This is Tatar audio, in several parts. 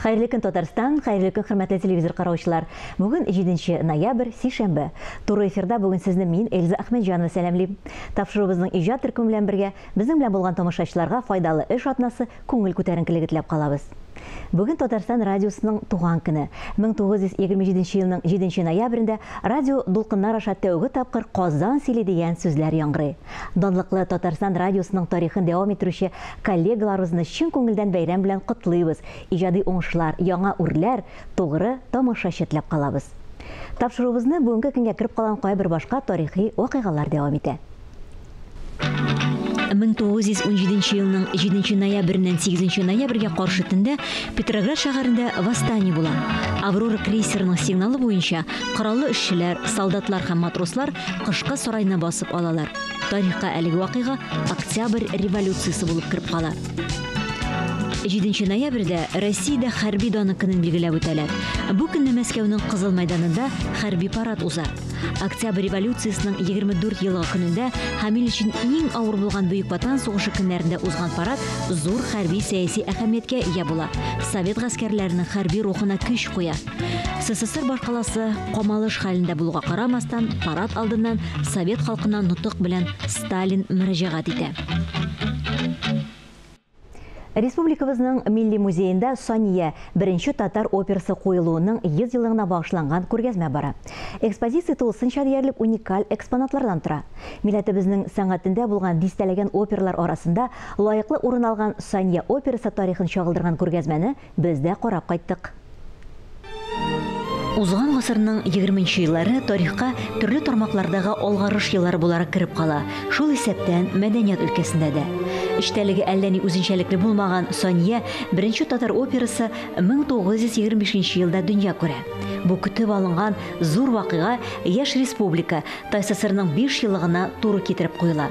Хәерле көн, Татарстан, хәерле көн, хөрмәтле телевизор караучылар. Бүген 7 ноябрь, сишәмбе. Туры эфирда бүген сезне мин, Эльза Әхмәтҗанова сәламлим. Тапшыруыбызның иҗат төркеме белән бергә безнең белән булган тамашачыларга файдалы эш атнасы, күңел күтәренкелеге теләп калабыз. Бүген Татарстан радиосының туган көне. 1927 елның 7 ноябрендә радио дулкыннар аша тәүге тапкыр «Казан сөйли» дигән сүзләр яңгырый. Данлыклы Татарстан радиосының тарихын дәвам иттерүче коллегаларыбызны чын күңелдән бәйрәм белән котлыйбыз. Иҗади уңышлар, яңа үрләр, тугры тамашачы теләп калабыз. Тапшыруыбызны бүгенге көнгә кереп калган кайбер башка тарихи вакыйгалар дәвам итә. 1917 елның 7 ноябреннән 8 ноябрьгә каршы төндә Петроград шәһәрендә восстание була. Аврора крейсерының сигналы буенча кораллы эшчеләр, солдатлар һәм матрослар Кышкы сарайны басып алалар. Тарихка әлеге вакыйга Октябрь революциясе булып кереп кала. 7 ноябрьдә Россиядә хәрби даны көнен билгеләп үтәләр. Бу көнне Мәскәүнең Кызыл мәйданында хәрби парад уза. Октябрь революциясенең 24 еллыгы көнендә һәм ил өчен иң авыр булган Бөек Ватан сугышы көннәрендә узган парад зур хәрби сәяси әһәмияткә ия була. Совет гаскәрләренең хәрби рухына көч куя. СССР башкаласы камалыш хәлендә булуга карамастан, парад алдыннан совет халкына нотык белән Сталин мөрәҗәгать итә. Республикабызның Милли музеенда Сания беренче татар операсы куелуының 100 еллыгына багышланган күргәзмә бара. Экспозиция тулысынча диярлек уникаль экспонатлардан тора. Милләтебезнең сәнгатендә булган дистәләгән опералар арасында лаеклы урын алган Сания операсы тарихын чагылдырган күргәзмәне без дә карап кайттык. Узган гасырның 20 еллары тарихка төрле тармаклардагы алгарыш еллары буларак кереп кала. Шул исәптән мәдәният өлкәсендә дә. Эчтәлеге әллә ни үзенчәлекле булмаган Сания беренче татар операсы 1925 елда дөнья күрә. Бу көтеп алынган зур вакыйга яшь республика ТАССРның 5 еллыгына туры китереп куела.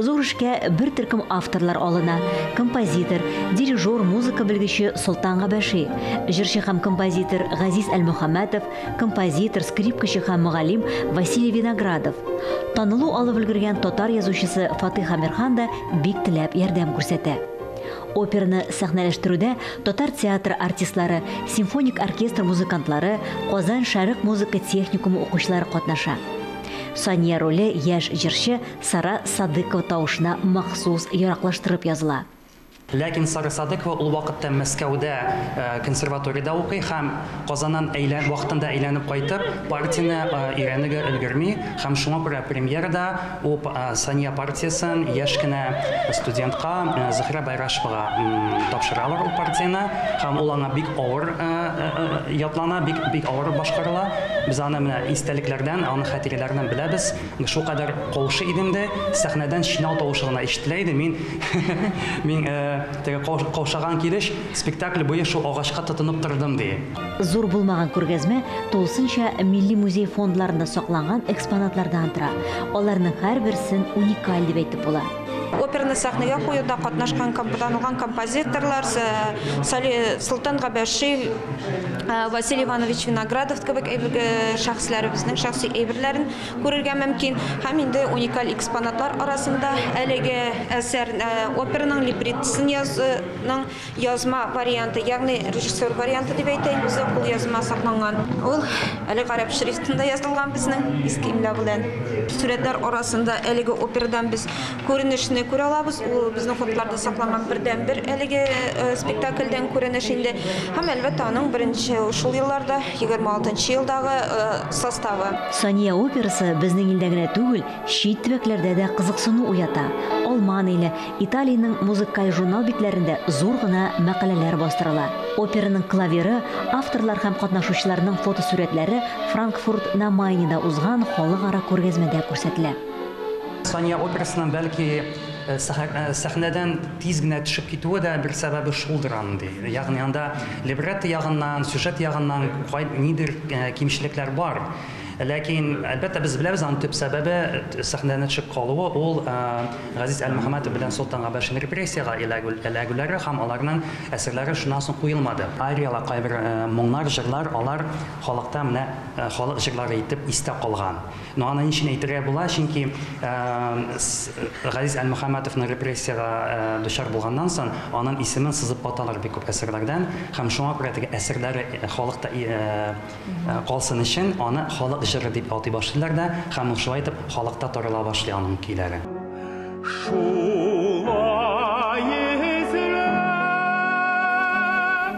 Зур эшкә бер төркем авторлар алына. Композитор, дирижер, музыка белгече Солтан Габәши, җырчы һәм композитор Газиз Әлмөхәммәтов, композитор, скрипкачы һәм мөгаллим Василий Виноградов. Танылу алып өлгергән татар язучысы Фатих Әмирхан да бик теләп ярдәм күрсәтә. Операны сәхнәләштерүдә татар театры артистлары, симфоник оркестр музыкантлары, Казан шәрык музыка техникумы укучылары катнаша. Сания роле яшь җырчы Сара Садыкова тавышына махсус яраклаштырып языла. Ләкин Сара Садыкова ул вакытта Мәскәүдә консерваториядә укый һәм Казаннан вакытында әйләнеп кайтып, партияне өйрәнергә өлгерми һәм шуңа күрә премьерада ул Сания партиясен яшь кенә студентка Зөһрә Байрашевага тапшыралар ул партияне һәм ул аңа бик авыр ятлана, бик бик авыр башкарыла. Без аны менә истәлекләрдән, аның хатирәләреннән беләбез. Шул кадәр каушый идем дә, сәхнәдән чинау тавышы гына ишетелә иде. Мин мин теге каушаган килеш спектакль буе шул агачка тотынып тордым ди. Зур булмаган күргәзмә тулысынча Милли музей фондларында сакланган экспонатлардан тора. Аларның һәрберсен уникаль дип әйтеп була. Операны сәхнәгә куюда катнашкан танылган композиторлар Солтан Габәши, Василий Иванович Виноградов кебек шәхесләребезнең шәхси әйберләрен күрергә мөмкин. Һәм инде уникаль экспонатлар арасында әлеге әсәр операның либреттосын язның язма варианты, ягъни режиссер варианты дип әйтәйем, үзе кул язма сакланган. Ул әле гарәп шрифтында язылган безнең иске имла белән. Сурәтләр арасында әлеге операдан без күренешне күрә алабыз. Ул безнең фондларда сакланган бердәнбер әлеге спектакльдән күренеш инде. Һәм әлбәттә аның беренче шул елларда 26 елдагы составы. Сания операсы безнең илдә генә түгел, чит төбәкләрдә дә кызыксыну уята. Алман иле, Италиянең музыкаль журнал битләрендә зур гына мәкаләләр бастырыла. Операның клавиры, авторлар һәм катнашучыларның фотосурәтләре Франкфурт на Майнеда узган халыкара күргәзмәдә күрсәтелә. Сания операсының бәлки сәхнәдән тиз генә төшеп китүе дә бер сәбәбе шулдыр аның ди. Ягъни анда либретто ягыннан, сюжет ягыннан нидер кимчелекләр бар. Ләкин, әлбәттә, без беләбез, аның төп сәбәбе сәхнәдән төшеп калуы ул Газиз Әлмөхәммәтов белән Солтан Габәшин репрессиягә эләгүләре һәм аларның әсәрләре шуннан соң куелмады. Ариялар, кайбер моңнар, җырлар, алар халыкта менә халык җырлары итеп истә калган. Но аны ни өчен әйтергә була? Чөнки Газиз Әлмөхәммәтовның репрессиягә дучар булганнан соң, аның исемен сызып аталар бик күп әсәрләрдән һәм шуңа күрә теге әсәрләре халыкта калсын өчен аны халык җыры дип атый башлыйлар да, һәм ул шулай итеп халыкта тарала башлый аның көйләре.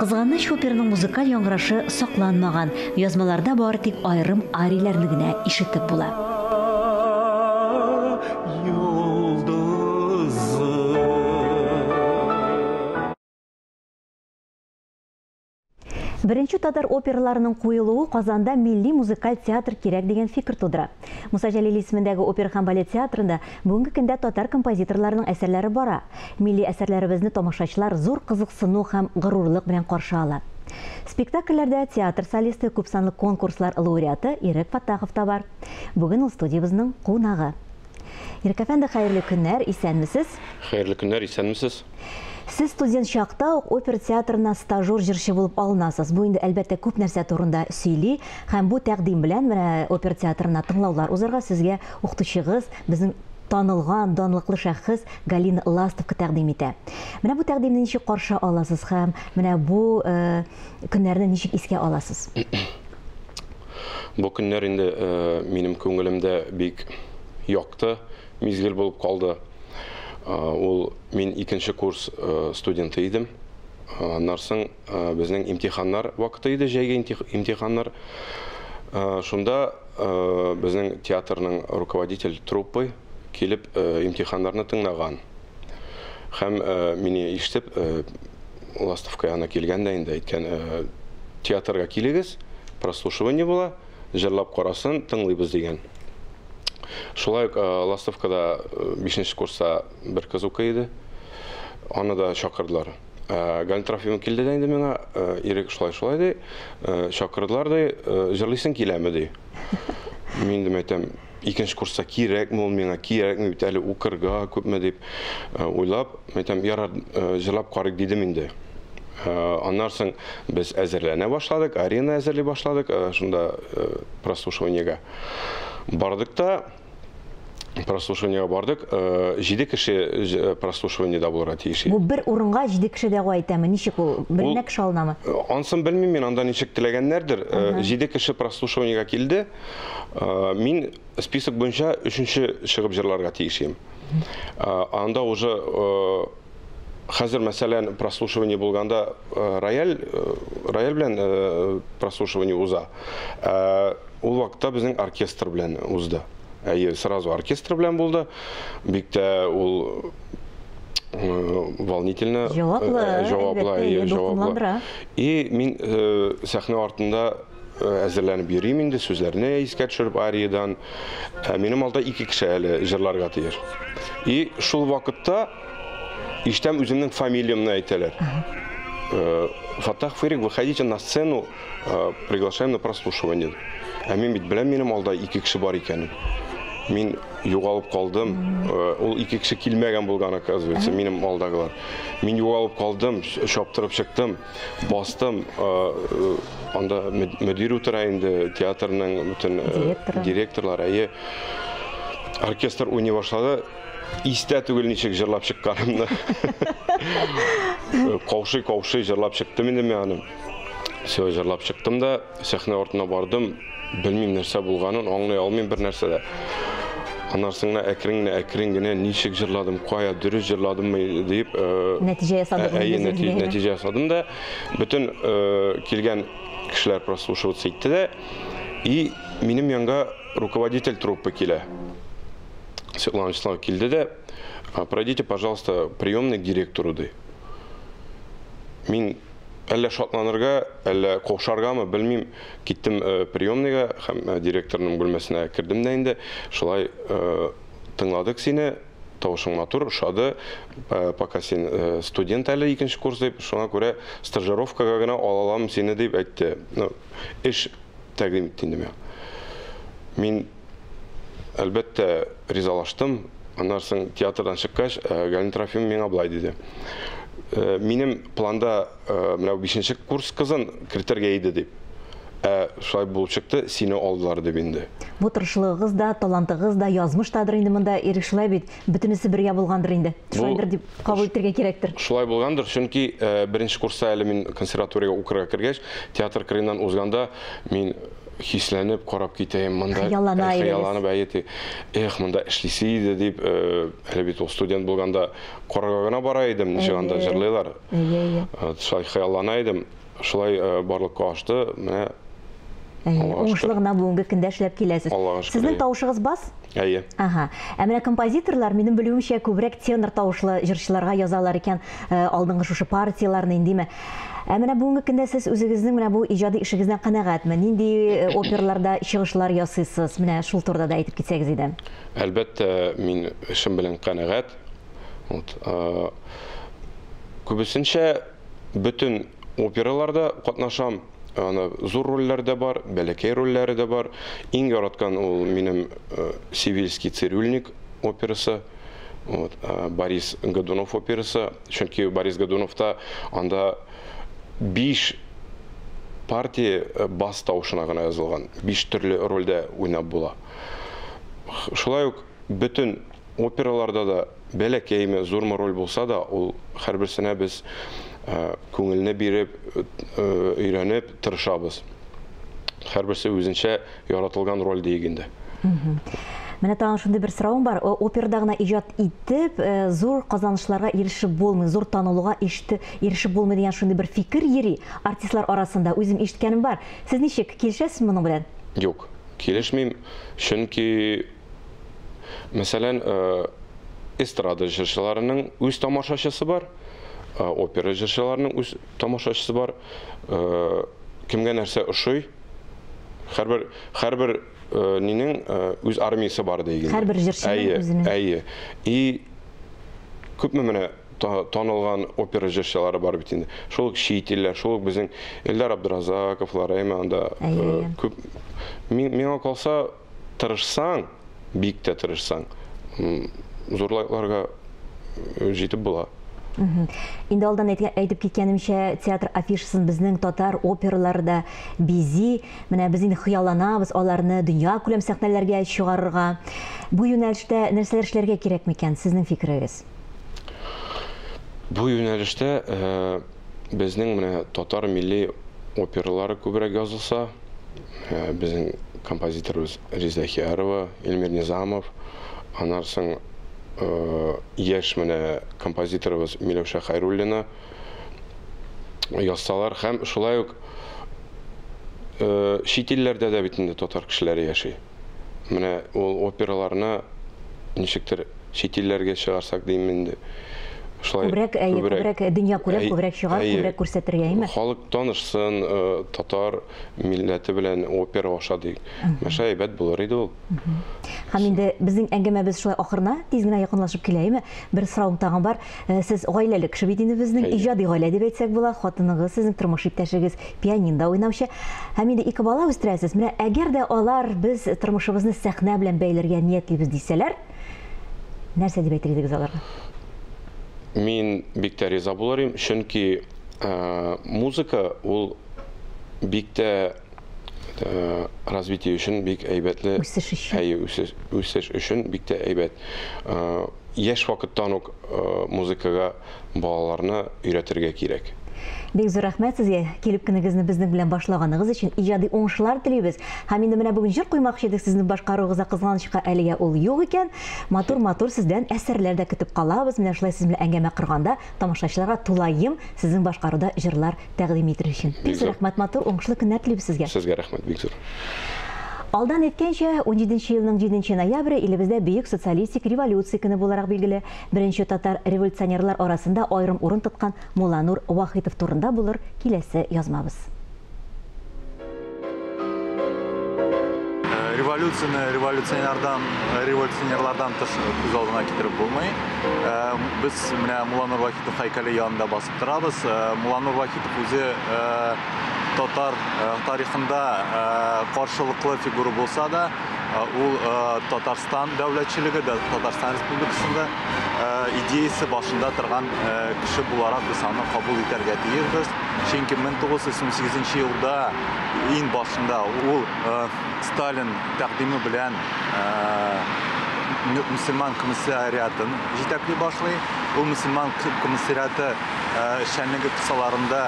Кызганыч, операның музыкаль яңгырашы сакланмаган. Язмаларда бары тик аерым арияләрне генә ишетеп була. Беренче татар операларының куелуы Казанда милли музыкаль театр кирәк дигән фикер тудыра. Муса Җәлил исемендәге опера һәм балет театрында бүгенге көндә татар композиторларының әсәрләре бара. Милли әсәрләребезне тамашачылар зур кызыксыну һәм горурлык белән каршы ала. Спектакльләрдә театр солисты, күпсанлы конкурслар лауреаты Ирек Фаттахов та бар. Бүген ул студиябезнең кунагы. Ирек әфәнде, хәерле көннәр, исәнмесез? Хәерле көннәр, исәнмесез? Сез студент чакта ук опера театрына стажер җырчы булып алынасыз. Бу инде әлбәттә күп нәрсә турында сөйли һәм бу тәкъдим белән менә опера театрына тыңлаулар узарга сезгә укытучыгыз, безнең танылган, данлыклы шәхес Галина Ластовка тәкъдим итә. Менә бу тәкъдимне ничек каршы аласыз һәм менә бу көннәрне ничек искә аласыз? Бу көннәр инде минем күңелемдә бик якты мизгел булып калды. Ул мин икенче курс студенты идем. Аннан соң безнең имтиханнар вакыты иде, җәйге имтиханнар. Шунда безнең театрның руководитель труппы килеп имтиханнарны тыңлаган. Һәм мине ишетеп, Ластовка янына килгән дә инде әйткән, театрга килегез, прослушивание була, җырлап карасын, тыңлыйбыз дигән. Шулай ук Ластовкада 5нче курста бер кыз укый иде. Аны да чакырдылар. Галина Трофимова килде дә инде миңа, Ирек шулай-шулай ди, чакырдылар ди, җырлыйсың киләме ди. Мин инде әйтәм, икенче курста кирәкме ул миңа, кирәкме бит әле укырга күпме дип уйлап, әйтәм, ярар, җырлап карыйк дидем инде. Аннан соң без әзерләнә башладык, арена әзерли башладык, шунда прослушиваниегә бардык та, прослушиваниегә бардык, 7 кеше прослушиваниедә булырга тиеш. Бу бер урынга 7 кеше дәгъва итәме? Ничек ул? Бер генә кеше алынамы? Ансын белмим мин, анда ничек теләгәннәрдер. 7 кеше прослушиваниегә килде. Мин список буенча 3нче чыгып җырларга тиеш идем. Анда уже хәзер, мәсәлән, прослушивание булганда рояль белән прослушивание уза. Ул вакытта безнең оркестр белән узды. Әйе, сразу оркестр белән булды. Бик тә ул волнительно. Җаваплы, җаваплы, җаваплы. И мин сәхнә артында әзерләнеп йөрим инде, сүзләрне искә төшереп ариядән. Минем алда 2 кеше әле җырларга тиеш. И шул вакытта ишетәм үземнең фамилиямне әйтәләр. Фаттахов Ирек, выходите на сцену, приглашаем на прослушивание. Ә мин бит беләм, минем алда 2 кеше бар икәнен. Мин югалып калдым. Ул 2 кеше килмәгән булган, оказывается, минем алдагылар. Мин югалып калдым, чаптырып чыктым, бастым. Анда мөдир утыра инде, театрның бөтен директорлары. Әйе, оркестр уйный башлады. Истә түгел ничек җырлап чыкканымны. Каушый-каушый җырлап чыктым инде мин аны. Все, җырлап чыктым да, сәхнә артына бардым. Белмим нәрсә булганын, аңлый алмыйм бер нәрсә дә. Аннан соң әкрен генә ничек җырладым, кая дөрес җырладыммы дип, нәтиҗә ясадым. Әйе, нәтиҗә ясадым да, бөтен килгән кешеләр прослушиваться итте дә, и минем янга руководитель труппы килә. Светлана Вячеславовна килде дә, пройдите, пожалуйста, приемный к директору ди. Мин әллә шатланырга, әллә каушаргамы, белмим, киттем приемныйга һәм директорның бүлмәсенә кердем дә инде. Шулай тыңладык сине, тавышың матур, ошады, пока син студент әле икенче курс дип, шуңа күрә стажировкага гына ала алам сине дип әйтте. Эш тәкъдим итте инде миңа. Мин, әлбәттә, ризалаштым. Аннан соң театрдан чыккач, Галина Трофимовна миңа болай диде. Минем планда менә 5 курс кызын кертергә иде дип. Ә шулай булып чыкты, сине алдылар дип инде. Бу тырышлыгыгыз да, талантыгыз да, язмыш тадыр инде монда, Ирек, шулай бит, бөтенесе бергә булгандыр инде. Шулайдыр дип кабул итәргә кирәктер. Шулай булгандыр, чөнки беренче курста әле мин консерваториягә укырга кергәч, театр кырыеннан узганда мин хисләнеп карап китәем, монда хыялланып әйе, эх, монда эшлисе иде дип, әле бит ул студент булганда карарга гына бара идем, ничек анда җырлыйлар. Шулай хыяллана идем. Шулай барлыкка ашты, менә уңышлы гына бүгенге көндә эшләп киләсез. Сезнең тавышыгыз бас? Әйе. Ага. Ә менә композиторлар, минем белүемчә, күбрәк тенор тавышлы җырчыларга язалар икән, алдынгы шушы партияләрне индиме. Ә менә бүгенге көндә сез үзегезнең менә бу иҗади эшегездән канәгатьме? Нинди операларда чыгышлар ясыйсыз? Менә шул турыда да әйтеп китсәгез иде. Әлбәттә, мин эшем белән канәгать. Вот. Күбесенчә бөтен операларда катнашам. Аны зур рольләр дә бар, бәләкәй рольләре дә бар. Иң яраткан ул минем Севильский цирюльник операсы, вот, Борис Годунов операсы. Чөнки Борис Годуновта анда 5 партия бас тавышына гына язылган, 5 төрле рольдә уйнап була. Шулай ук бөтен операларда да бәләкәйме, зурмы роль булса да, ул һәрберсенә без күңелне биреп, өйрәнеп тырышабыз. Һәрберсе үзенчә яратылган роль диек инде. Менә тагын шундый бер соравым бар. Операда гына иҗат итеп, зур казанышларга ирешеп булмый, зур танылуга ирешеп булмый дигән шундый бер фикер йөри артистлар арасында. Үзем ишеткәнем бар. Сез ничек килешәсез моның белән? Юк, килешмим, чөнки мәсәлән, эстрада җырчыларының үз тамашачысы бар, опера җырчыларының үз тамашачысы бар. Кемгә нәрсә ошый, һәрбер нинең үз армиясе бар дигән. Һәрбер җырчының үзенең. Әйе. И күпме менә танылган опера җырчылары бар бит инде. Шул ук чит илләр, шул ук безнең Эльдар Абдразаковлар, әйме анда күп. Миңа калса, тырышсаң, бик тә тырышсаң, зур лайкларга җитеп була. Инде алдан әйтеп киткәнемчә, театр афишасын безнең татар опералары да бизи. Менә без инде хыялланабыз аларны дөнья күләм сәхнәләргә чыгарырга. Бу юнәлештә нәрсәләр эшләргә кирәк микән, сезнең фикерегез? Бу юнәлештә безнең менә татар милли опералары күбрәк язылса, безнең композиторыбыз Резеда Хиярова, Эльмир Низамов, аннан соң яшь менә композиторыбыз Миләүшә Хайруллина язсалар, һәм шулай ук чит илләрдә дә бит инде татар кешеләре яши. Менә ул операларны ничектер чит илләргә чыгарсак дим инде. Шулай күбрәк, дөнья күрәп, күбрәк чыгар, күбрәк күрсәтергә, әйме? Халык танышсын, татар милләте белән опера аша ди. Мәшә әйбәт булыр иде ул. Һәм инде безнең әңгәмәбез шулай ахырына тиз генә якынлашып килә, әйме? Бер соравым тагын бар. Сез гаиләле кеше бит инде, безнең иҗади гаилә дип әйтсәк була. Хатыныгыз, сезнең тормыш иптәшегез пианинда уйнаучы. Һәм инде ике бала үстерәсез. Менә әгәр дә алар без тормышыбызны сәхнә белән бәйләргә ниятлибез дисәләр, нәрсә дип әйтер идегез аларга? Мин бик тә риза булыр идем, чөнки музыка ул бик тә развитие өчен бик әйбәтле, үсеш өчен. Әйе, үсеш өчен бик тә әйбәт. Яшь вакыттан ук музыкага балаларны өйрәтергә кирәк. Бик зур рәхмәт сезгә, килеп көнегезне безнең белән башлаганыгыз өчен. Иҗади уңышлар телибез. Һәм инде менә бүген җыр куймакчы идек, сезнең башкаруыгызда кызганычка әлегә ул юк икән. Матур-матур сездән әсәрләр дә көтеп калабыз. Менә шулай сезнең белән әңгәмә корганда тамашачыларга тулаем сезнең башкаруда җырлар тәкъдим итер өчен. Бик зур рәхмәт, матур уңышлы көннәр телибез сезгә. Сезгә рәхмәт, бик зур. Алдан әйткәнчә, 17 елның 7 ноябре илебездә бөек социалистик революция көне буларак билгеле. Беренче татар революционерлар арасында аерым урын тоткан Мулланур Вахитов турында булыр киләсе язмабыз. Революцияне революционерлардан тыш күз алдына китереп булмый. Без менә Мулланур Вахитов һәйкәле янында басып торабыз. Мулланур Вахитов үзе татар тарихында каршылыклы фигура булса да, Ул Татарстан дәүләтчелеге, Татарстан Республикасында идеясы башында торган кеше буларак без аны кабул итәргә тиешбез. Чөнки 1918 елда иң башында ул Сталин тәкъдиме белән мөселман комиссариатын җитәкли башлый. Ул мөселман комиссариаты эшчәнлеге кысаларында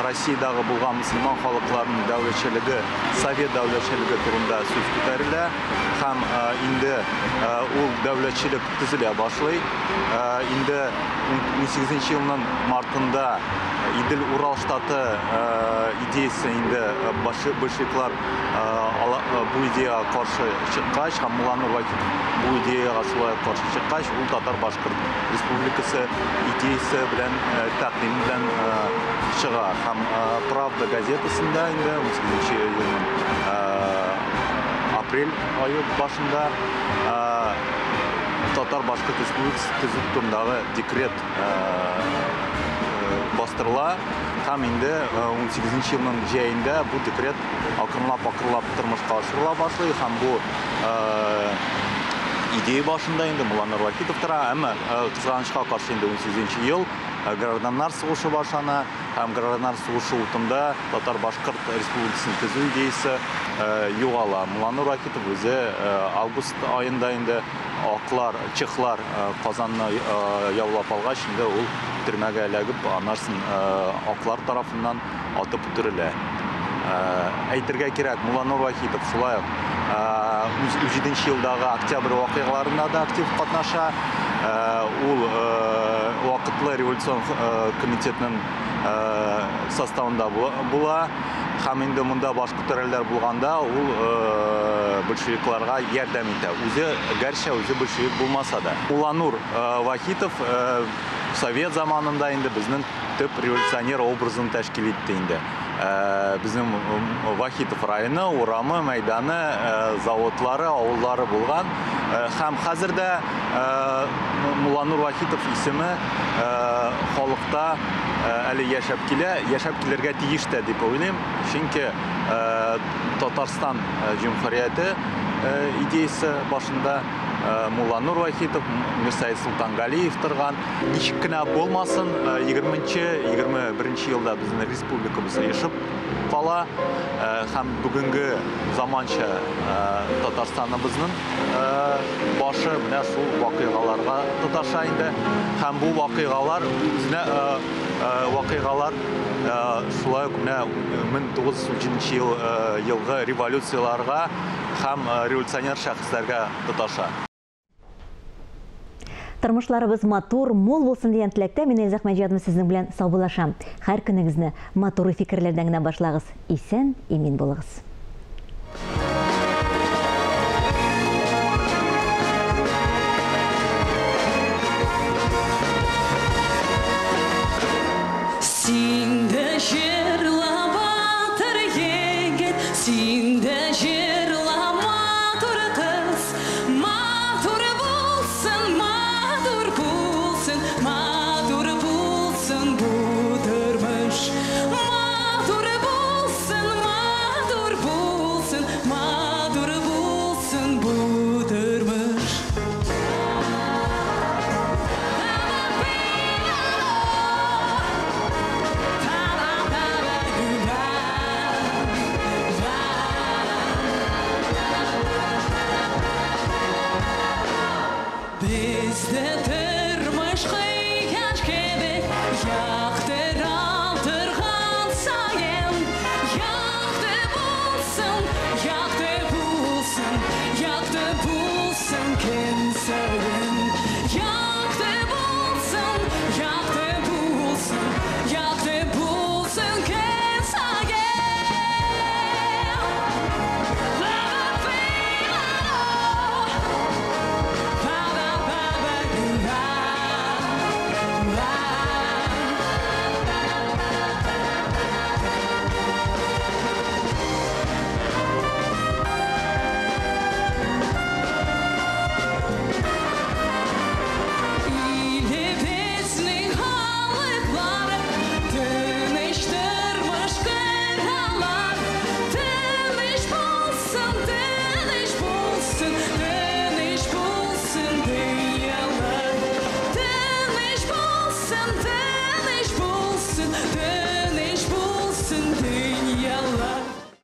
Россиядәге булган мөселман халыкларының дәүләтчелеге, совет дәүләтчелеге турында сүз күтәрелә һәм инде ул дәүләтчелек төзелә башлый. Инде 18 елның мартында Идел-Урал штаты идеясы инде большевиклар бу идеяга каршы чыккач һәм Мулланур Вахитов бу идеяга шулай каршы чыккач, ул Татар-Башкорт республикасы идеясы белән тәкъдим белән чыга һәм Правда газетасында инде 18 елның апрель ае башында Татар-Башкорт республикасы төзү турындагы декрет бастырыла һәм инде 18 елның җәендә бу декрет акрынлап-акрынлап тормышка ашырыла башлый һәм бу идея башында инде Мулланур Вахитов тора, әмма кызганычка каршы инде 18 ел гражданнар сугышы башлана һәм гражданнар сугышы утында Татар-Башкорт республикасын төзү идеясы югала. Мулланур Вахитов үзе август аенда инде аклар, чехлар Казанны яулап алгач, инде ул төрмәгә эләгеп, анарсын аклар тарафыннан атып үтерелә. Әйтергә кирәк, Мулланур Вахитов шулай ук 17 елдагы октябрь вакыйгаларында да актив катнаша. Ул вакытлы революцион комитетның составында була. Һәм инде монда баш күтәреләр булганда ул большевикларга ярдәм итә. Үзе, гәрчә үзе большевик булмаса да. Мулланур Вахитов совет заманында инде безнең төп революционер образын тәшкил итте инде. Безнең Вахитов районы, урамы, мәйданы, заводлары, авыллары булган. Һәм хәзер дә Мулланур Вахитов исеме халыкта әле яшәп килә, яшәп килергә тиеш тә дип уйлыйм. Чөнки Татарстан җөмһүрияте идеясы башында Мулланур Вахитов, Мирсәет Солтангалиев торган. Ничек кенә булмасын, 20-21 елда безнең республикабыз оешып кала һәм бүгенге заманча Татарстаныбызның башы менә шул вакыйгаларга тоташа инде. Һәм бу вакыйгалар үзенә вакыйгалар шулай ук менә 1917 елгы революцияларга һәм революционер шәхесләргә тоташа. Тормышларыбыз матур, мул булсын дигән теләктә мин Эльза Әхмәтҗанова сезнең белән саубуллашам. Һәр көнегезне матур фикерләрдән генә башлагыз. Исән, имин булыгыз. Син дә